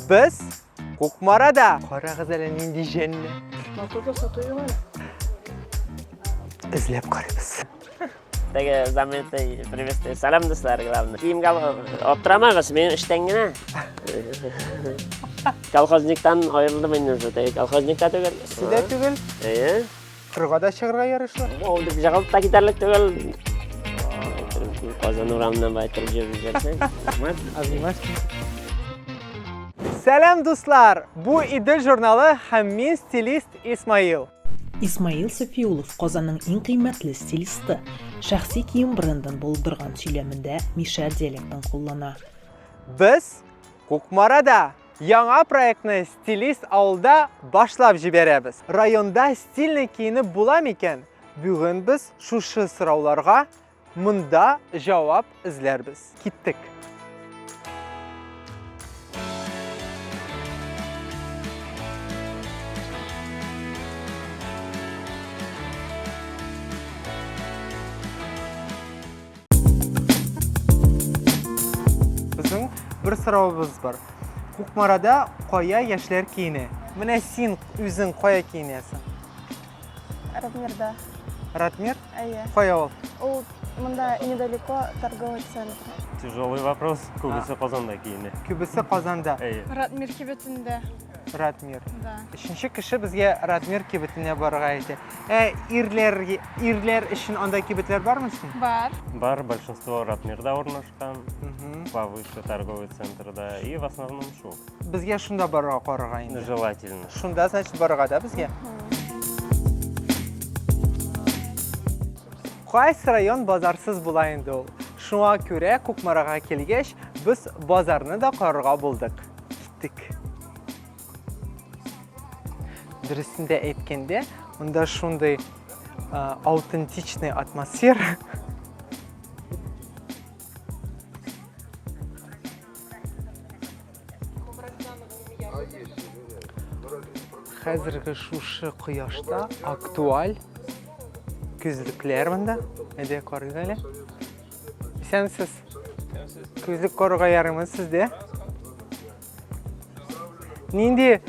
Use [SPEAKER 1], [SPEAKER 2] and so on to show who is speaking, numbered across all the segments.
[SPEAKER 1] Без Кукмарада. Карагыз әле нинди җәннәт.
[SPEAKER 2] Матур да сату юк әле.
[SPEAKER 1] Эзләп карыйбыз.
[SPEAKER 3] Теге знаменитый приветствие. Сәлам, дуслар, главное. Киемгә аптырамагыз, мин эштән генә. Колхозниктан аерылдым инде уже. Теге колхозник та түгел.
[SPEAKER 1] Сез дә түгел.
[SPEAKER 3] Әйе.
[SPEAKER 1] Кырга да чыгарга ярышлы.
[SPEAKER 3] Ул дип жыгылып та китәрлек түгел. Казан урамыннан байтырып җөреп җибәрсәң. Рәхмәт.
[SPEAKER 1] Обнимашки. Сәлам, дуслар! Бу Идел журналы һәм мин стилист Исмаил.
[SPEAKER 4] Исмаил Сафиуллов Казанның иң кыйммәтле стилисты. Шәхси кием брендын булдырган сөйләмендә мишәр диалектын куллана.
[SPEAKER 1] Без Кукмарада яңа проектны Стилист авылда башлап җибәрәбез. Районда стильный киенеп була микән? Бүген без шушы сорауларга монда җавап эзләрбез. Киттек. Безнең бер соравыбыз бар. Кукмарада кая яшьләр киенә? Менә син үзең кая киенәсең?
[SPEAKER 2] Ратмирда.
[SPEAKER 1] Ратмир?
[SPEAKER 2] Әйе.
[SPEAKER 1] Кая ул?
[SPEAKER 2] Ул монда недалеко торговый центр.
[SPEAKER 5] Тяжелый вопрос. Күбесе Казанда киенә.
[SPEAKER 1] Күбесе Казанда.
[SPEAKER 5] Әйе.
[SPEAKER 2] Ратмир кибетендә.
[SPEAKER 1] Ратмир.
[SPEAKER 2] Да.
[SPEAKER 1] Өченче кеше безгә Ратмир кибетенә барырга әйтә. Ә ирләр, ирләр өчен анда кибетләр бармы соң?
[SPEAKER 2] Бар.
[SPEAKER 5] Бар, большинство Ратмирда урнашкан,
[SPEAKER 1] Мгм.
[SPEAKER 5] повыше торговый центрда и в основном шул.
[SPEAKER 1] Безгә шунда барырга карарга инде.
[SPEAKER 5] Желательно.
[SPEAKER 1] Шунда, значит, барырга да безгә? Кайсы район базарсыз була инде ул? Шуңа күрә Кукмарага килгәч, без базарны да карарга булдык. Киттек. Дөресен дә әйткәндә, монда шундый аутентичный атмосфера. Хәзерге шушы кояшта актуаль күзлекләр монда. Әйдә карыйк әле. Исәнсез. Күзлек карарга ярыймы сездә? Нинди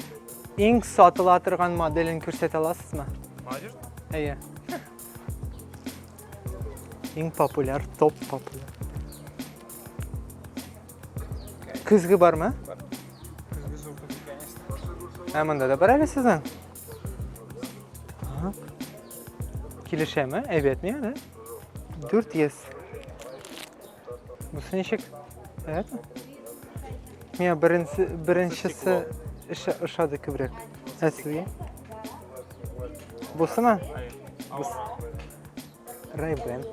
[SPEAKER 1] иң сатыла торган моделен күрсәтә аласызмы?
[SPEAKER 6] Молодежь?
[SPEAKER 1] Әйе. Иң популяр, топ популяр. Көзге бармы?
[SPEAKER 6] Бар. Көзге зур түгел, конечно.
[SPEAKER 1] Ә монда да бар әле сезнең. Так. Килешәме? Әйбәтме әле? 400. Бусы ничек? Әйбәтме? Миңа беренче беренчесе ошады күбрәк. Ә сезгә? Бусымы? Бус. Ray-Ban.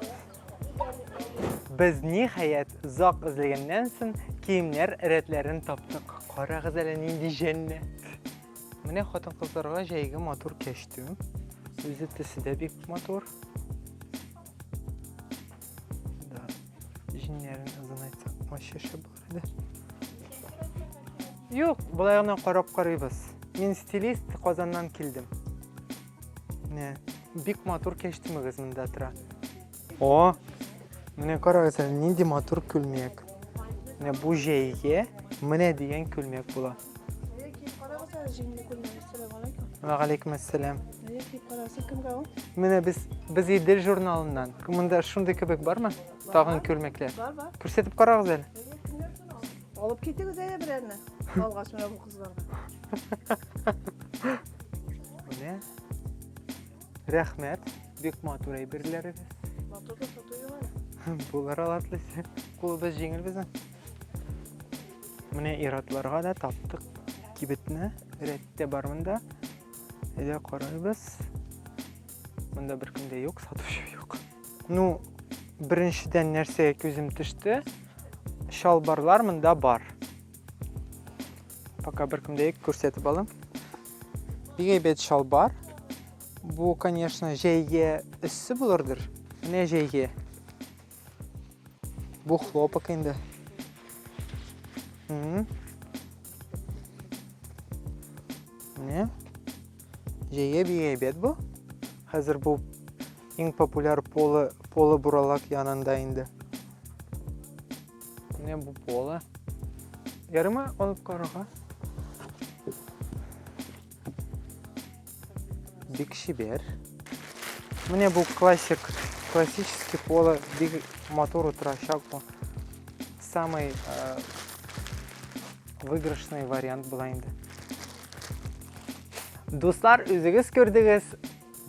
[SPEAKER 1] Без ниһаять озак эзләгәннән соң киемнәр рәтләрен таптык. Карагыз әле нинди җәннәт. Менә хатын-кызларга җәйге матур кәчтүм. Үзе төсе дә бик матур. Да. Җиңнәрен озынайтсак, вообще шәп булыр иде. Юк, болай гына карап карыйбыз. Мин стилист, Казаннан килдем. Менә бик матур кәчтүмегез монда тора. О, менә карагыз әле, нинди матур күлмәк. Менә бу җәйгә менә дигән күлмәк була.
[SPEAKER 2] Әйе, киеп карагыз әле җиңле күлмәк. Әссәламу алейкум.
[SPEAKER 1] Ва алейкум әссәлам.
[SPEAKER 2] Әйе, киеп карасы кемгә ул?
[SPEAKER 1] Менә без без Идел журналыннан. Монда шундый кебек бармы? Тагын күлмәкләр.
[SPEAKER 2] Бар, бар.
[SPEAKER 1] Күрсәтеп карагыз әле.
[SPEAKER 2] Әйе, кемгә соң ул? Алып китегез әйе берәрне. Алгач менә бу кызларга.
[SPEAKER 1] Менә. Рәхмәт. Бик матур әйберләрегез.
[SPEAKER 2] Матур да сату юк әле.
[SPEAKER 1] Булыр алатлысы. Кулыбыз җиңел безнең. Менә ир-атларга да таптык кибетне. Рәттә бар монда. Әйдә карыйбыз. Монда беркем дә юк, сатучы юк. Ну, беренчедән нәрсәгә күзем төште? Чалбарлар монда бар. Пока беркем дә юк, күрсәтеп алам. Бик әйбәт чалбар. Бу, конечно, җәйгә эссе булырдыр. Менә җәйгә. Бу хлопок инде. Менә. Җәйгә бик әйбәт бу. Хәзер бу иң популяр поло, поло буралак янында инде. Менә бу поло. Ярымы алып карарга? Бик чибәр. Менә бу классик, классический поло бик матур утырачак бу. Самый выигрышный вариант була инде. Дуслар, үзегез күрдегез,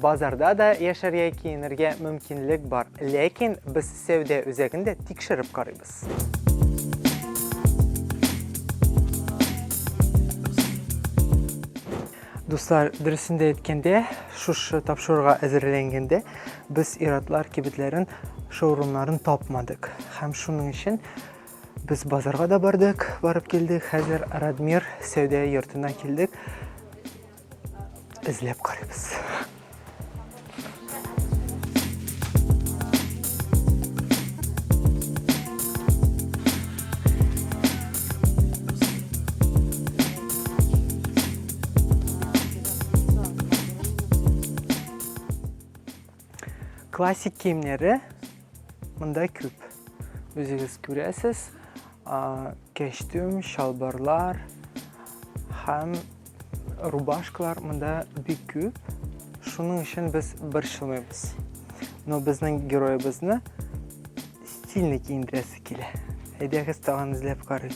[SPEAKER 1] базарда да яшәргә, киенергә мөмкинлек бар. Ләкин без сәүдә үзәген дә тикшереп карыйбыз. Дуслар, дөресен дә әйткәндә, шушы тапшыруга әзерләнгәндә без ир-атлар кибетләрен, шоурумнарын тапмадык. Һәм шуның өчен без базарга да бардык, барып килдек. Хәзер Радмир сәүдә йортына килдек. Эзләп карыйбыз. Классик киемнәре монда күп. Үзегез күрәсез, костюм, чалбарлар һәм рубашкалар монда бик күп. Шуның өчен без борчылмыйбыз. Но безнең героебызны стильно киендерәсе килә. Әйдәгез тагын эзләп карыйк.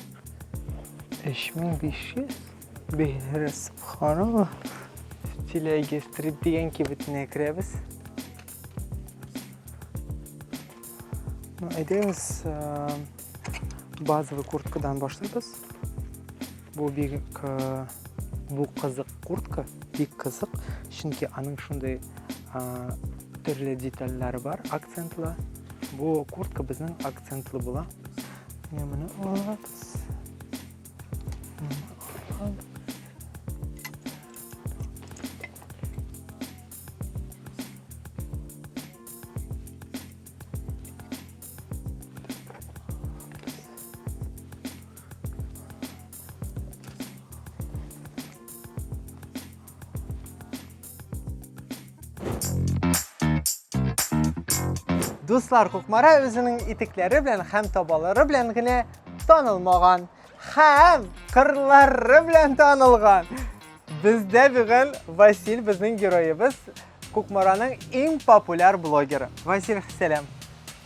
[SPEAKER 1] 3500 Бәйләре субханалла. Стиляги стрит дигән кибетенә керәбез. Ну, әйдәгез базовый курткадан башлыйбыз. Бу бик бу кызык куртка, бик кызык, чөнки аның шундый төрле детальләре бар, акцентлы. Бу куртка безнең акцентлы була. Менә моны алабыз. Моны алабыз. Дуслар, Кукмара үзенең итекләре белән һәм табалары белән генә танылмаган, һәм кырлары белән танылган. Бездә бүген Василь безнең героебыз, Кукмараның иң популяр блогеры. Василь, сәлам.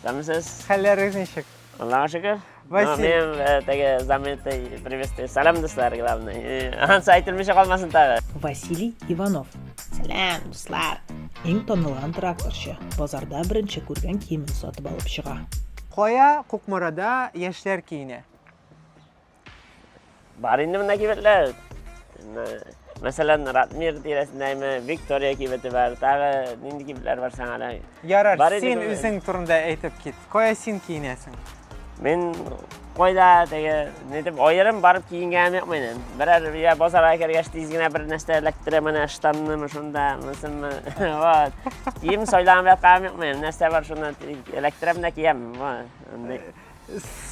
[SPEAKER 3] Сәламсез.
[SPEAKER 1] Хәлләрегез ничек?
[SPEAKER 3] Аллаһка шөкер.
[SPEAKER 1] Василь.
[SPEAKER 3] Мин э, теге знаменитый приветствие. Сәлам, дуслар, главный. Э, ансы әйтелмичә калмасын тагы.
[SPEAKER 4] Василий Иванов. Сәлам, дуслар. Иң танылган тракторчы. Базарда беренче күргән киемен сатып алып чыга.
[SPEAKER 1] Кая Кукмарада яшьләр киенә?
[SPEAKER 3] Бар инде монда кибетләр. Мәсәлән, Ратмир тирәсендәме, Виктория кибете бар. Тагы нинди кибетләр бар саңа әле?
[SPEAKER 1] Ярар, син үзең турында әйтеп кит. Кая син киенәсең?
[SPEAKER 3] Мин кайда теге, нитеп аерым барып киенгәнем юк минем. Берәр я базарга кергәч тиз генә бер нәрсә эләктерәм, менә штаннымы шунда, монысымы. Вот. Кием сайлаган ятканым юк минем. Нәрсә бар шуны эләктерәм дә киям. Вот. Андый.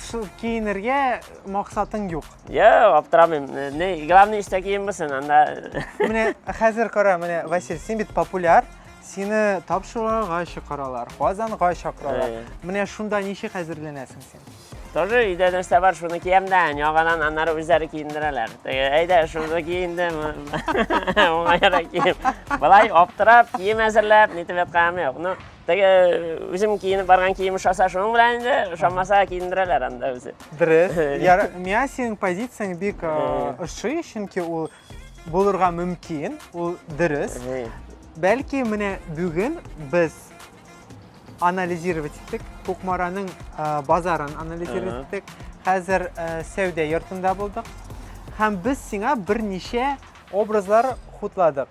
[SPEAKER 1] Шул киенергә максатың юк.
[SPEAKER 3] Юк, аптырамыйм. Не, главный истә кием булсын, анда.
[SPEAKER 1] Менә хәзер кара, менә Василь, син бит популяр, сине тапшыруларга чакыралар, Казанга чакыралар. Менә шунда ничек әзерләнәсең син?
[SPEAKER 3] Тоже өйдә нәрсә бар, шуны киям дә, яңадан аннары үзләре киендерәләр. Теге, әйдә, шуны киендем, уңайрак кием. Болай аптырап, кием әзерләп, нитеп ятканым юк. Ну, Теге үзем киенеп барган кием ошаса шуның белән инде, ошамаса киендерәләр анда үзе.
[SPEAKER 1] Дөрес. Яр, миңа синең позицияң бик ошый, чөнки ул булырга мөмкин, ул дөрес. Бәлки менә бүген без анализировать иттек, Кукмараның базарын анализировать иттек. Хәзер сәүдә йортында булдык. Һәм без сиңа берничә образлар хутладык.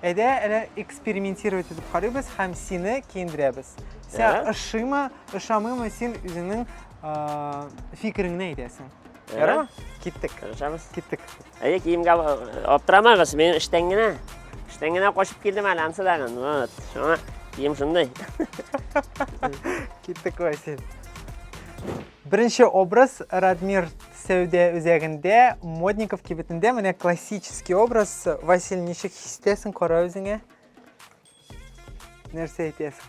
[SPEAKER 1] Әйдә, әле экспериментировать итеп карыйбыз һәм сине киендерәбез. Сиңа ошыймы, ошамыймы, син үзеңнең фикереңне әйтәсең. Ярыймы? Киттек.
[SPEAKER 3] Тырышабыз.
[SPEAKER 1] Киттек.
[SPEAKER 3] Әйе, киемгә аптырамагыз, мин эштән генә. Эштән генә качып килдем әле, ансы дагын. Вот, шуңа кием шундый.
[SPEAKER 1] Киттек, Василь. Беренче образ Радмир сәүдә үзәгендә, Модников кибетендә менә классический образ. Василь, ничек хис итәсең, кара үзеңә? Нәрсә әйтәсең?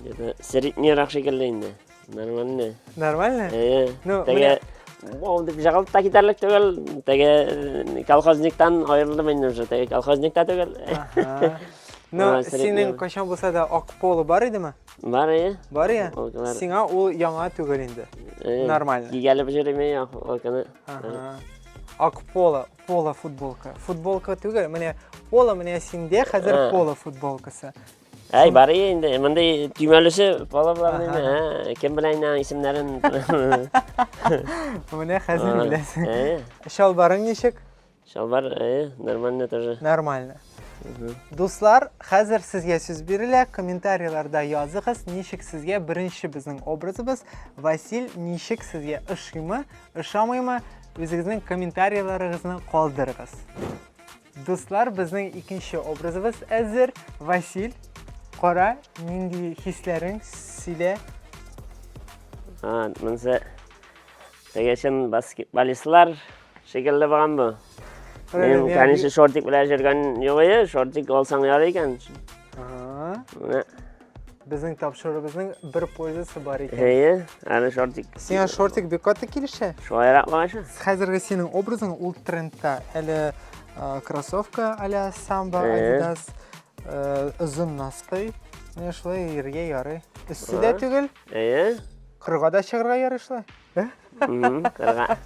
[SPEAKER 3] Где-то среднерак шикелле инде. Нормально.
[SPEAKER 1] Нормально?
[SPEAKER 3] Э,
[SPEAKER 1] Ну,
[SPEAKER 3] теге
[SPEAKER 1] менә...
[SPEAKER 3] Вау дип жыгылып та китәрлек түгел. Теге э, колхозниктан аерылдым инде уже. Теге колхозник та түгел.
[SPEAKER 1] Ага. Но
[SPEAKER 3] Ага, средний.
[SPEAKER 1] синең кайчан булса да ак поло бар идеме?
[SPEAKER 3] Бар әйе.
[SPEAKER 1] Бар я?
[SPEAKER 3] Алкалар.
[SPEAKER 1] Сиңа ул яңа түгел инде.
[SPEAKER 3] Э,
[SPEAKER 1] Нормально.
[SPEAKER 3] Кигәлеп йөрим мин алканы.
[SPEAKER 1] Ага. Ак поло, поло футболка. Футболка түгел, менә поло менә синдә хәзер
[SPEAKER 3] Ә.
[SPEAKER 1] поло футболкасы.
[SPEAKER 3] Әй, бар инде. Мондый төймәлесе поло булар инде.
[SPEAKER 1] Ага.
[SPEAKER 3] Ә, Кем белә инде аның исемнәрен.
[SPEAKER 1] Менә хәзер беләсең.
[SPEAKER 3] Э,
[SPEAKER 1] Чалбарың ничек?
[SPEAKER 3] Чалбар, э, нормально тоже.
[SPEAKER 1] Нормально. Дуслар, хәзер сезгә сүз бирелә. Комментарийларда языгыз, ничек сезгә беренче безнең образыбыз, Василь ничек сезгә ошыймы, ошамыймы, үзегезнең комментарийларыгызны калдырыгыз. Дуслар, безнең икенче образыбыз әзер. Василь, кара, нинди хисләрең сөйлә.
[SPEAKER 3] А, монысы теге чын баскетболистлар шикелле булган бу. Минем, конечно, шортик белән йөргән юк иде, шортик алсаң ярый икән.
[SPEAKER 1] Ага.
[SPEAKER 3] Менә
[SPEAKER 1] Безнең тапшыруыбызның бер пользасы бар икән.
[SPEAKER 3] Әйе, әле шортик.
[SPEAKER 1] Сиңа шортик бик каты килешә.
[SPEAKER 3] Шулайрак булган.
[SPEAKER 1] Хәзерге синең образың ул трендта. Әле э, кроссовка а-ля самбо,
[SPEAKER 3] Әйе.
[SPEAKER 1] Adidas, э, озын носки. Менә шулай йөрергә ярый. Эссе дә түгел,
[SPEAKER 3] Әйе.
[SPEAKER 1] кырга да чыгарга ярый шулай. Э?
[SPEAKER 3] Мгм, Кырга.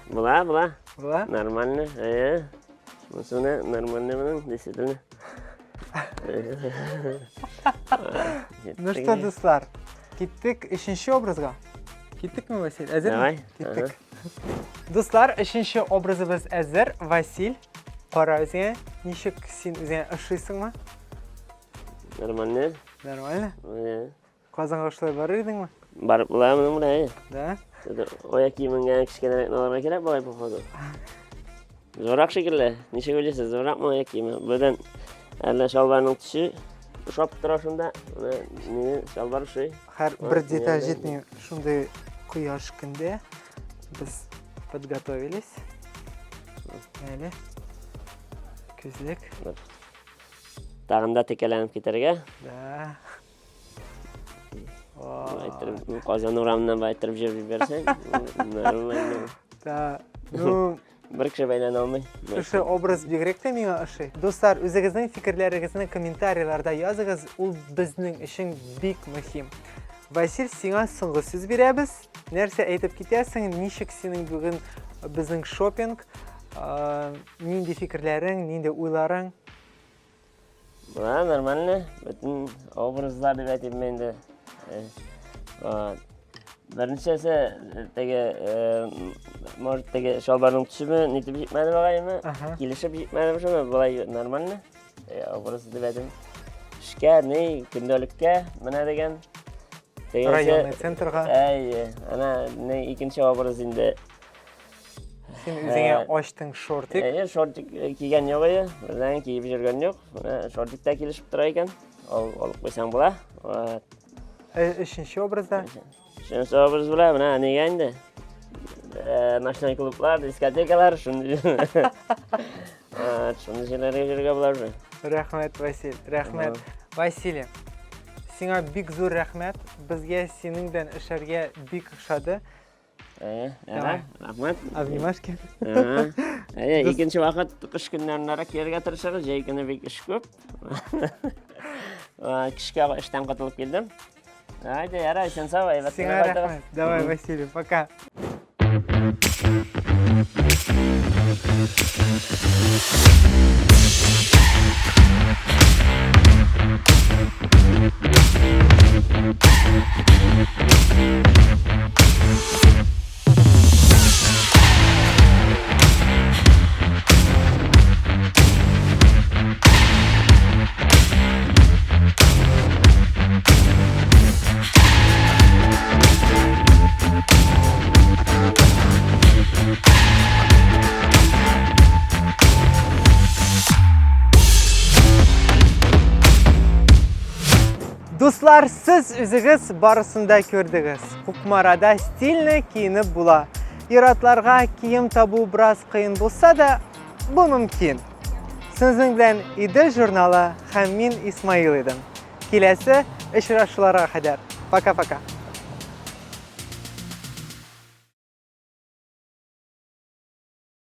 [SPEAKER 3] Була, була.
[SPEAKER 1] Була?
[SPEAKER 3] Нормально. Әйе. Монысы менә нормально моның, действительно.
[SPEAKER 1] Ну что, дуслар, киттек өченче образга. Киттекме, Василь? Әзерме?
[SPEAKER 3] Давай.
[SPEAKER 1] Киттек. Дуслар, өченче образыбыз әзер. Василь, кара үзеңә. Ничек син үзеңә ошыйсыңмы?
[SPEAKER 3] Нормально.
[SPEAKER 1] Нормально?
[SPEAKER 3] Әйе.
[SPEAKER 1] Казанга шулай барыр идеңме?
[SPEAKER 3] Барып була моның белән, әйе.
[SPEAKER 1] Да?
[SPEAKER 3] Аяк киемен генә кечкенәрәк алырга кирәк бугай, походу. Зуррак шикелле. Ничек уйлыйсыз, зурракмы аяк киеме? Бүдән әллә чалбарның төсе ошап тора шунда. Менә мине чалбар ошый.
[SPEAKER 1] Һәр бер деталь җитми. Шундый кояш көндә без подготовились. Әле күзлек.
[SPEAKER 3] Тагын да текәләнеп китәргә.
[SPEAKER 1] Да.
[SPEAKER 3] Байтырып, Казан урамыннан байтырып җөреп җибәрсәң, нормально.
[SPEAKER 1] Да. Ну,
[SPEAKER 3] бер кеше бәйләнә алмый.
[SPEAKER 1] Шушы образ бигрәк тә миңа ошый. Дуслар, үзегезнең фикерләрегезне комментарийларда языгыз, ул безнең өчен бик мөһим. Василь, сиңа соңгы сүз бирәбез. Нәрсә әйтеп китәсең, ничек синең бүген безнең шопинг, нинди фикерләрең, нинди уйларың?
[SPEAKER 3] Була, нормально. Бөтен образлар дип әйтим инде. Э, Беренчесе э, теге, э, может, теге чалбарның төсеме нитеп җитмәде бугаймы? Килешеп җитмәде шуны, болай нормально. Образ дип әйтим. Эшкә, ни, көндәлеккә менә дигән.
[SPEAKER 1] Районный центрга.
[SPEAKER 3] Әй, ана ни икенче образ инде.
[SPEAKER 1] Син үзеңә ачтың шортик.
[SPEAKER 3] Әйе, шортик кигән юк иде. Бердән киеп йөргән юк. Менә шортик та килешеп тора икән. Ал, алып куйсаң була. Вот.
[SPEAKER 1] Өченче образда.
[SPEAKER 3] Өченче образ була, менә нигә инде. Ночной клублар, дискотекалар, шундый. Шундый җирләргә йөрергә була уже.
[SPEAKER 1] Рәхмәт, Василь, рәхмәт. Василий, сиңа бик зур рәхмәт. Безгә синең белән эшләргә бик ошады.
[SPEAKER 3] Э, ага, рәхмәт.
[SPEAKER 1] Обнимашки.
[SPEAKER 3] Ага. Әйе, икенче вакыт кыш көннәренәрәк килергә тырышыгыз, җәй көне бик эш күп. Кичкә эштән котылып килдем. Давайте, ярай, исән сау, әйбәт
[SPEAKER 1] Сиңа рәхмәт. Давай, Василий, пока. Дуслар, сез үзегез барысын да күрдегез. Кукмарада стильно киенеп була. Ир-атларга кием табу бераз кыен булса да, бу мөмкин. Сезнең белән Идел журналы һәм мин Исмаил идем. Киләсе очрашуларга кадәр. Пока-пока.